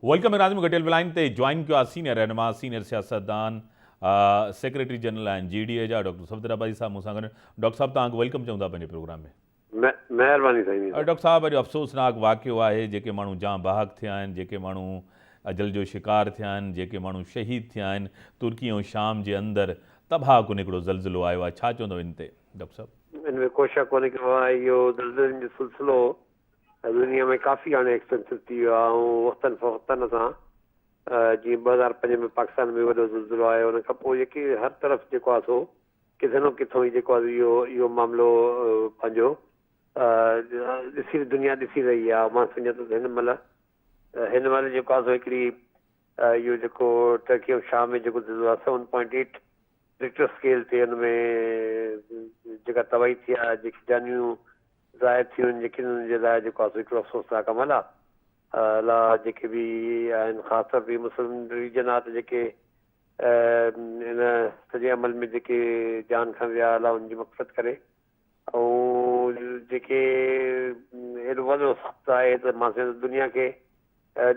Welcome ناظم گهٽيل line تي جوائن ڪيو آهي سينيئر رهنما سينيئر سياستدان سيڪريٽري جنرل آهن جي ڊي اي جا ڊاڪٽر صفدر عباسي صاحب مون سان گڏ ڊاڪٽر صاحب توهان کي welcome چئون ٿا پنهنجي پروگرام ۾. مهرباني سائين. ڊاڪٽر صاحب اڄ افسوسناڪ واقعو آهي جيڪي ماڻهو جان بحق ٿيا آهن جيڪي ماڻهو اجل جو شڪار ٿيا آهن جيڪي ماڻهو شهيد ٿيا آهن ترڪي ۽ شام جي اندر تباهه ڪن هڪڙو زلزلو آيو آهي ڇا چوندو ان تي ڊاڪٽر صاحب. ان ۾ ڪو شڪ ڪونهي ڪي اهو زلزلن جو سلسلو دنيا ۾ ڪافي هاڻي ايڪسپينسو ٿي ويو آهي ۽ وقتن فوقتن سان جيئن 2005 ۾ پاڪستان ۾ وڏو زلزلو آيو ان کان پوء جيڪي هر طرف جيڪو آهي سو ڪٿي نه ڪٿو ئي جيڪو آهي اهو اهو معاملو پنهنجو ڏسي دنيا ڏسي رهي آهي. مان سمجهان ٿو ته هن مهل هن مهل جيڪو آهي سو هڪڙي اهو جيڪو ٽرڪي ۽ شام ۾ جيڪو زلزلو آهي 7.8 ريڪٽر اسڪيل تي ان ۾ جيڪا تباهي ٿي آهي جيڪي جانيون ضايع ٿيون آهن يقينن ان جي لاء جيڪو آهي سو هڪڙو افسوسناڪ عمل آهي. الله جيڪي به آهن خاص طور تي مسلم رليجن آهي ته جيڪي ان سڄي عمل ۾ جيڪي جان کان ويا الله انهن جي مغفرت ڪري ۽ جيڪي ايڏو وڏو سخت آهي ته مان سمجهان ٿو دنيا کي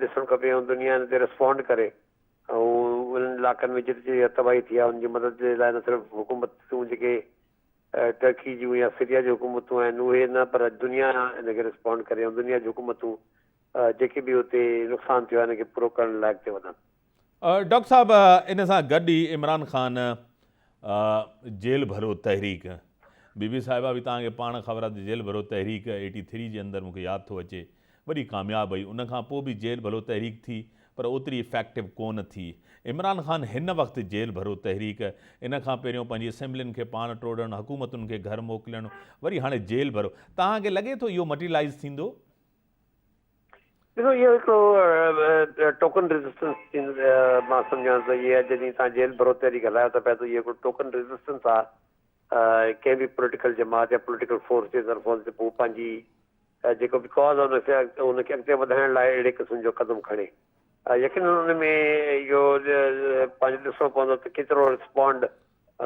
ڏسڻ کپي ۽ دنيا ان تي رسپونڊ ڪري ۽ انهن علائقن ۾ جتي جتي تباهي ٿي آهي ان جي مدد جي لاء نه صرف حڪومتون جيڪي ٽرڪي جون يا سيريا جون حڪومتون آهن اهي نه پر دنيا ان کي رسپونڊ ڪري ۽ دنيا جون حڪومتون جيڪي به اتي نقصان ٿيو آهي ان کي پورو ڪرڻ لاء اڳتي وڌن. ڊاڪٽر صاحب ان سان گڏ ئي عمران خان جيل ڀرو تحريڪ بي بي صاحبه به توهان کي پاڻ خبر آهي ته جيل ڀرو تحريڪ ايٽي ٿري جي اندر مون کي ياد ٿو اچي وڏي ڪامياب وئي ان کان پوء به جيل ڀلو تحريڪ ٿي پر اوتري افيڪٽو ڪونه ٿي. عمران خان هن وقت جيل ڀرو تحريڪ، ان کان پهريون پنهنجي اسيمبلين کي پاڻ ٽوڙڻ، حڪومتن کي گهر موڪلڻ، وري هاڻي جيل ڀرو. توهان کي لڳي ٿو اهو مٽيرلائيز ٿيندو؟ ڏسو اهو هڪڙو ٽوڪن ريزسٽنس مان سمجهان ٿو اهي جڏهن توهان جيل ڀرو تحريڪ هلايو ٿا پيا ته اهو هڪڙو ٽوڪن ريزسٽنس آهي ڪنهن به پوليٽيڪل جماعت يا پوليٽيڪل فورس جي طرفان ته هو پنهنجي جيڪو به ڪاز آهي ان کي اڳتي وڌائڻ لاء اهڙي قسم جو قدم کڻي. يقينن ان ۾ اهو پنهنجو ڏسڻو پوندو ته ڪيترو رسپانڊ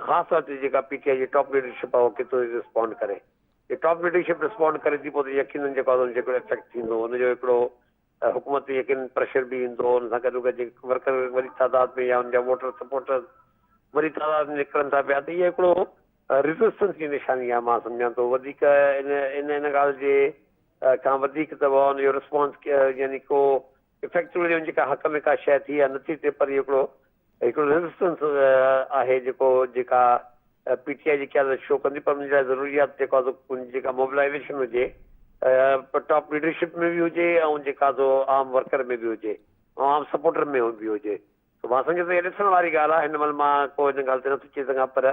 خاص طور تي جيڪا پي ٽي آء جي ٽاپ ليڊرشپ آهي اها ڪيترو رسپانڊ ڪري. جي ٽاپ ليڊرشپ رسپانڊ ڪري ٿي پوء ته يقينن جيڪو آهي ان جو هڪڙو افيڪٽ ٿيندو ان جو هڪڙو حڪومت تي يقينن پريشر به ايندو ان سان گڏوگڏ جيڪي ورڪر وڏي تعداد ۾ يا ان جا ووٽر سپورٽرز وڏي تعداد ۾ نڪرن ٿا پيا ته اهو هڪڙو ريزسٽنس جي نشاني آهي مان سمجهان ٿو وڌيڪ ان ان ان ڳالهه جي کان وڌيڪ ته ان جو رسپانس يعني ڪو افيڪٽو ان جي ڪا حق ۾ ڪا شيء ٿي يا نٿي ٿئي پر اهو هڪڙو هڪڙو ريزسٽنس آهي جيڪو جيڪا پي ٽي آء جي قيادت شو ڪندي پر ان جي لاء ضروري آهي ته جيڪو آهي ان جي جيڪا موبلائزيشن هجي ٽاپ ليڊرشپ ۾ به هجي ۽ جيڪا سو عام ورڪر ۾ به هجي ۽ عام سپورٽر ۾ به هجي ته مان سمجهان ٿو اها ڏسڻ واري ڳالهه آهي هن مهل مان ڪو ان ڳالهه تي نٿو چئي سگهان پر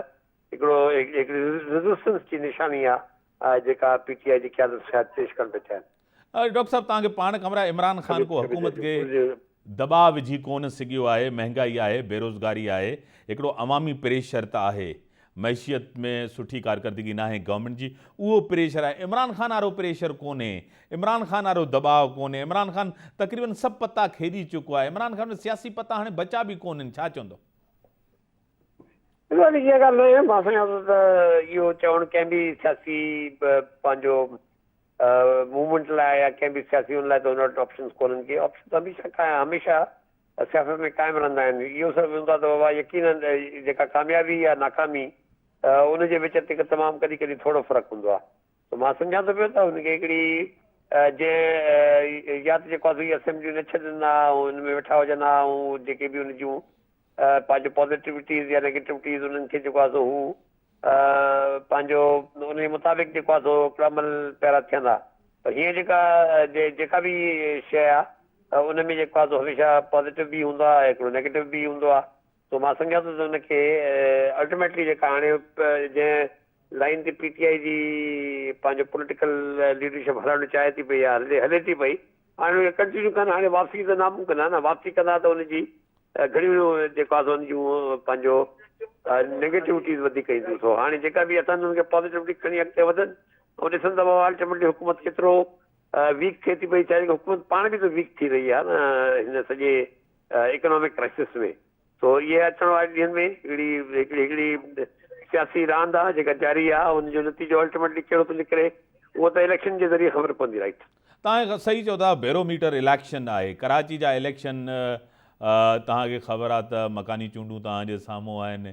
هڪڙو هڪڙي ريزسٽنس جي نشاني آهي جيڪا پي ٽي آء جي قيادت شايد پيش ڪرڻ پئي چاهين. ڊاڪٽر صاحب توهان کي پاڻ خبر آهي عمران خان ڪو حڪومت کي دٻاء وجهي ڪونه سگهيو آهي، مهنگائي آهي، بيروزگاري آهي، هڪڙو عوامي پريشر ته آهي، معيشيت ۾ سٺي ڪارڪردگي ناهي گورنمينٽ جي، اهو پريشر آهي، عمران خان وارو پريشر ڪونهي، عمران خان وارو دٻاء ڪونهي، عمران خان تقريبن سڀ پتا کيڏي چڪو آهي، عمران خان وٽ سياسي پتا هاڻي بچا به ڪونهن، ڇا چوندو؟ بلڪل اها ڳالهه ناهي، مان سمجهان ٿو ته اهو چوڻ ڪنهن به سياسي پنهنجو موومينٽ لاء يا ڪنهن به سياسي ان لاء ته هن وٽ آپشنز ڪونهن ڪي آپشنز هميشه هميشه سياست ۾ قائم رهندا آهن اهو صرف هوندو آهي ته بابا يقينن جيڪا ڪاميابي يا ناڪامي ان جي وچ تي تمام ڪڏهن ڪڏهن ٿورو فرق هوندو آهي ته مان سمجهان ٿو پيو ته هن کي هڪڙي جنهن يا ته جيڪو آهي سو هي اسيمبليون نه ڇڏن ها ۽ ان ۾ ويٺا هجن ها ۽ جيڪي به ان جون پنهنجو پازيٽوٽيز يا نيگيٽوٽيز انهن کي جيڪو آهي سو هو پنهنجو ان جي مطابق جيڪو آهي سو هڪڙا عمل پيرا ٿين ها پر هيئن جيڪا جيڪا به شيء آهي ان ۾ جيڪو آهي سو هميشه پازيٽو به هوندو آهي هڪڙو نيگيٽو به هوندو آهي سو مان سمجهان ٿو ته ان کي الٽيميٽلي جيڪا هاڻي جنهن لائين تي پي ٽي آء جي پنهنجو پوليٽيڪل ليڊرشپ هلڻ چاهي ٿي پئي يا هلي ٿي پئي هاڻي اهي ڪنٽينيو ڪن هاڻي واپسي ته ناممڪن آهي نه واپسي ڪندا ته ان جي گهڻيون جيڪو آهي سو ان جون پنهنجو نيگيٽوٽيز وڌيڪ اينديون سو هاڻي جيڪا به اٿن ان کي پازيٽوٽي کڻي اڳتي وڌن ۽ ڏسن ته بابا الٽيميٽلي حڪومت ڪيترو ويڪ ٿئي ٿي پئي ڇا حڪومت پاڻ به ته ويڪ ٿي رهي آهي نه هن سڄي اڪنامڪ ڪرائسس ۾ سو اهي اچڻ واري ڏينهن ۾ هڪڙي هڪڙي هڪڙي سياسي راند آهي جيڪا جاري آهي ان جو نتيجو الٽيميٽلي ڪهڙو ٿو نڪري اهو ته اليڪشن جي ذريعي خبر پوندي رائيٽ. توهان صحيح چئو ٿا بيروميٽر اليڪشن آهي ڪراچي جا اليڪشن توهان کي خبر آهي ته مڪاني چونڊون توهان جي سامهون آهن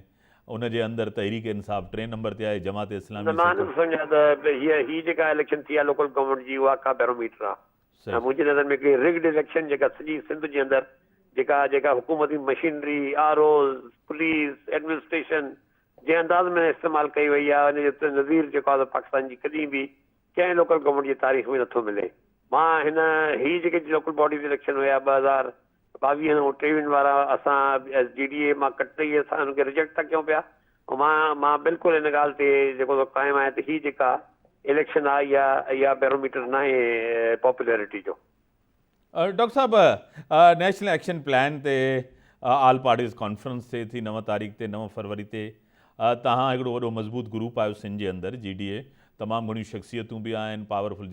ان جي اندر تحريڪ انصاف ٽئين نمبر تي آهي جماعت اسلامي نه مان نٿو سمجهان ته هي هي جيڪا اليڪشن ٿي آهي لوڪل گورنمينٽ جي اها ڪا بيروميٽر آهي ۽ منهنجي نظر ۾ هڪڙي رگڊ اليڪشن جيڪا سڄي سنڌ جي اندر جيڪا جيڪا حڪومتي مشينري آر اوز پوليس administration جنهن انداز ۾ استعمال ڪئي وئي آهي ان جو نظير جيڪو آهي پاڪستان جي ڪڏهن به ڪنهن لوڪل گورنمينٽ جي تاريخ ۾ نٿو ملي مان هن هي جيڪي لوڪل باڊيز اليڪشن هيا 2022 ۽ 23 وارا اسان ايس جي ڊي اي مان ڪٽي اسان ان کي رجيڪٽ ٿا ڪيون پيا ۽ مان مان بلڪل ان ڳالهه تي جيڪو سو قائم آهيان ته هي جيڪا اليڪشن آهي اها اها بيروميٽر ناهي پاپولرٽي جو. ڊاڪٽر صاحب نيشنل ايڪشن پلان تي آل پارٽيز ڪانفرنس ٿئي ٿي 9 تاريخ تي 9 فروري تي تهان هڪڙو وڏو مضبوط گروپ آهيو سنڌ جي اندر جي ڊي اي تمام گهڻيون شخصيتون به آهن پاورفل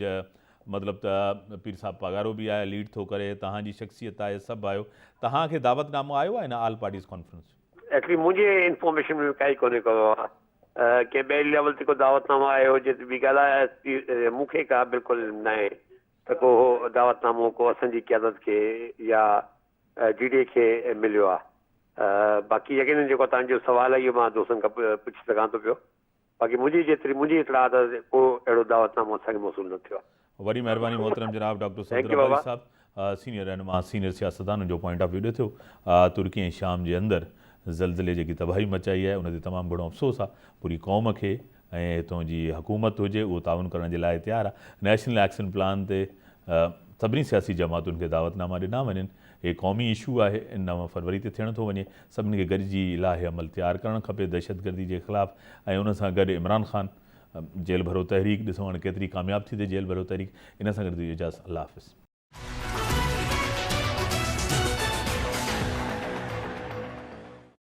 مطلب ته پير صاحب پاڳارو به آهي ليڊ ٿو ڪري تهان جي شخصيت آهي سڀ آهيو تهان کي دعوت نامو آيو آهي نه آل پارٽيز ڪانفرنس جو؟ ايڪچلي منهنجي انفارميشن ۾ ڪائي ڪونهي ڪو ڪنهن ٻئي ليول تي ڪو دعوت نامو آيو هجي ته ٻي ڳالهه آهي مون کي ڪا بلڪل ناهي ته ڪو دعوت نامو ڪو اسان جي قيادت کي يا جي ڊي اي کي مليو آهي باقي يقينن جيڪو توهان جو سوال آهي اهو مان دوستن کان پڇي سگهان ٿو پيو باقي منهنجي جيتري منهنجي اطلاع ته ڪو اهڙو دعوت نامو اسان کي موصول نه ٿيو آهي. وڏي مهرباني محترم جناب ڊاڪٽر صفدر عباسي صاحب سينيئر رهنما سينيئر سياستدان جو پوائنٽ آف ويو ڏي ٿيو ترڪي ۽ شام جي اندر زلزلي جيڪي تباهي مچائي آهي ان تي تمام گهڻو افسوس آهي پوري قوم کي ۽ هتون جي حڪومت هجي اهو تعاون ڪرڻ جي لاء تيار آهي نيشنل ايڪشن پلان تي سڀني سياسي جماعتن کي دعوت ناما ڏنا وڃن، هي قومي اشو آهي، 9 فروري تي ٿيڻ ٿو وڃي، سڀني کي گڏجي لاهه عمل تيار ڪرڻ کپي، دهشتگردي جي خلاف ۽ ان سان گڏ عمران خان جيل ڀرو تحريڪ ڏسون هاڻي ڪيتري ڪامياب ٿي ٿئي جيل ڀرو تحريڪ، ان سان گڏ اجازت الله حافظ.